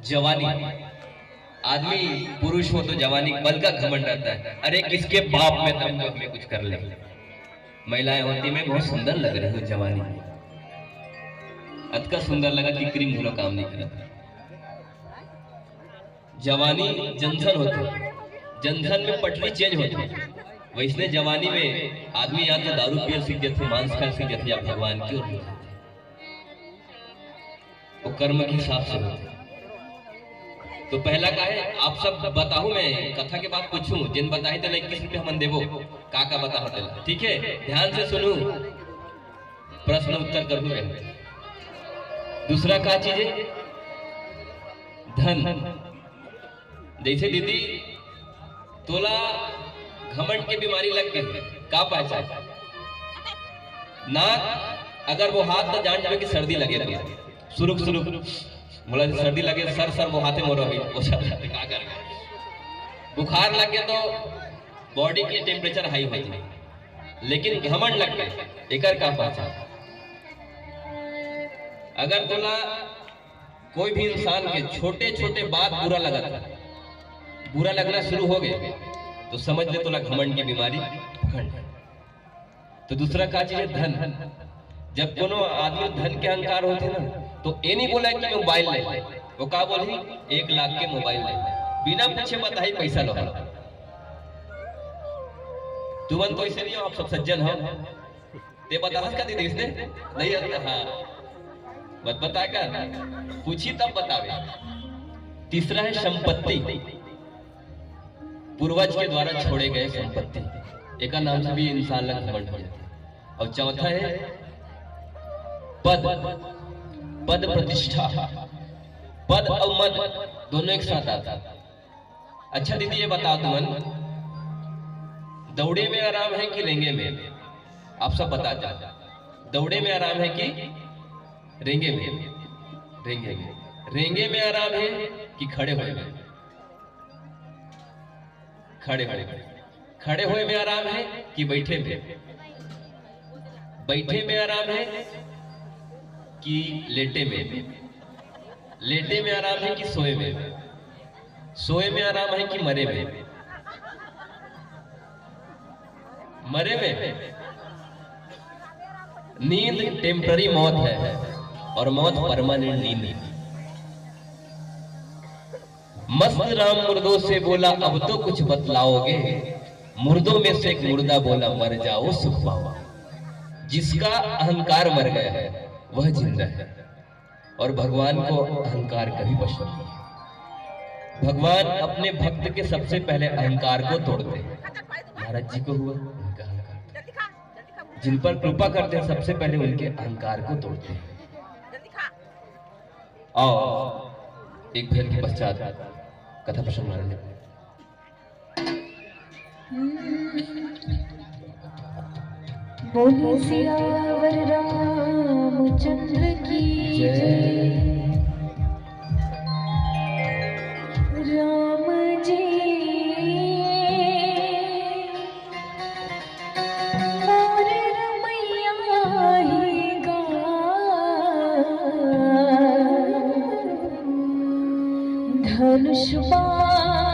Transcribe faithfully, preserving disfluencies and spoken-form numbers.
जवानी, आदमी पुरुष हो तो जवानी बल का घमंड रहता है। अरे, किसके बाप में दम जो हमें कुछ कर ले। महिलाएं होती, मैं बहुत सुंदर लग रही हूँ जवानी में। अतका सुंदर लगा कि क्रीम घलो काम नहीं करता। जवानी जंक्शन होते, जंक्शन में पटरी चेंज होते। वैसने जवानी में आदमी या तो दारू पियल सीख जाते, मांस खायल सीख जाते, या भगवान की ओर हो जाते। वो कर्म के हिसाब से होते। तो पहला का है, आप सब बताहू, मैं कथा के बाद पूछूं, जिन बताही तेला इक्कीस रुपया हमन देबो। का का बताहू तेला, ठीक है? ध्यान से सुनू, प्रश्न उत्तर करूं मैं। दूसरा का चीज है? धन। जैसे दीदी, तोला घमंड के बीमारी लग गई, का पहचान? नाक अगर वो हाथ तो जान जावे कि सर्दी लगे तो सुरुक सुरुक, बोला सर्दी लगे, सर सर वो हाथे मोर रही, वो सब का कर। बुखार लग गया तो बॉडी की टेम्परेचर हाई होती है, लेकिन घमंड लग गए, एकर का पहचान? अगर तोला कोई भी इंसान के छोटे छोटे बात बुरा लगत है, बुरा लगना शुरू हो गए, तो समझ ले तोला घमंड की बीमारी पकड़ ले। तो दूसरा का चीज है? धन। जब कोनो आदमी धन के अहंकार होते ना, तो ये नहीं बोला कि मोबाइल ले, वो का बोली? एक लाख के मोबाइल ले, बिना पूछे बताही पैसा लो। तुमन तो ऐसे नहीं हो, आप सब सज्जन हो। ते बताहस का दीदी इसने? नहीं आता, हाँ। मत बताए का? पूछी तब बतावे। तीसरा है संपत्ति, पूर्वज के द्वारा छोड़े गए संपत्ति, एका नाम से भी इंसान ला घमंड हो जाता है। और चौथा है पद, पद प्रतिष्ठा। पद और मद दोनों एक साथ आता है। अच्छा दीदी, ये बताओ तुमन, दौड़े में आराम है कि रेंगे में? आप सब बता दो, दौड़े में आराम है कि रेंगे में? रेंगे में। रेंगे में आराम है कि खड़े हुए में? खड़े हुए में। खड़े हुए में आराम है कि बैठे में? बैठे में आराम है कि लेटे में? लेटे में आराम है कि सोए में? सोए में आराम है कि मरे में? मरे में। नींद टेम्पररी मौत है और मौत परमानेंट नींद है। मस्त राम मुर्दों से बोला, अब तो कुछ बतलाओगे। मुर्दों में से एक मुर्दा बोला, मर जाओ सुख पाओ। जिसका अहंकार मर गया है, वह जिंदा है। और भगवान को अहंकार कभी पसंद नहीं है। भगवान अपने भक्त के सबसे पहले अहंकार को तोड़ते हैं। नारद जी को हुआ उनका अहंकार। जिन पर कृपा करते हैं, सबसे पहले उनके अहंकार को तोड़ते हैं। और एक भजन के पश्चात कथा प्रसंग आरंभ। बोले सियावर रामचंद्र की जय। राम जी मोर रमैया ही गा। धनुष बाण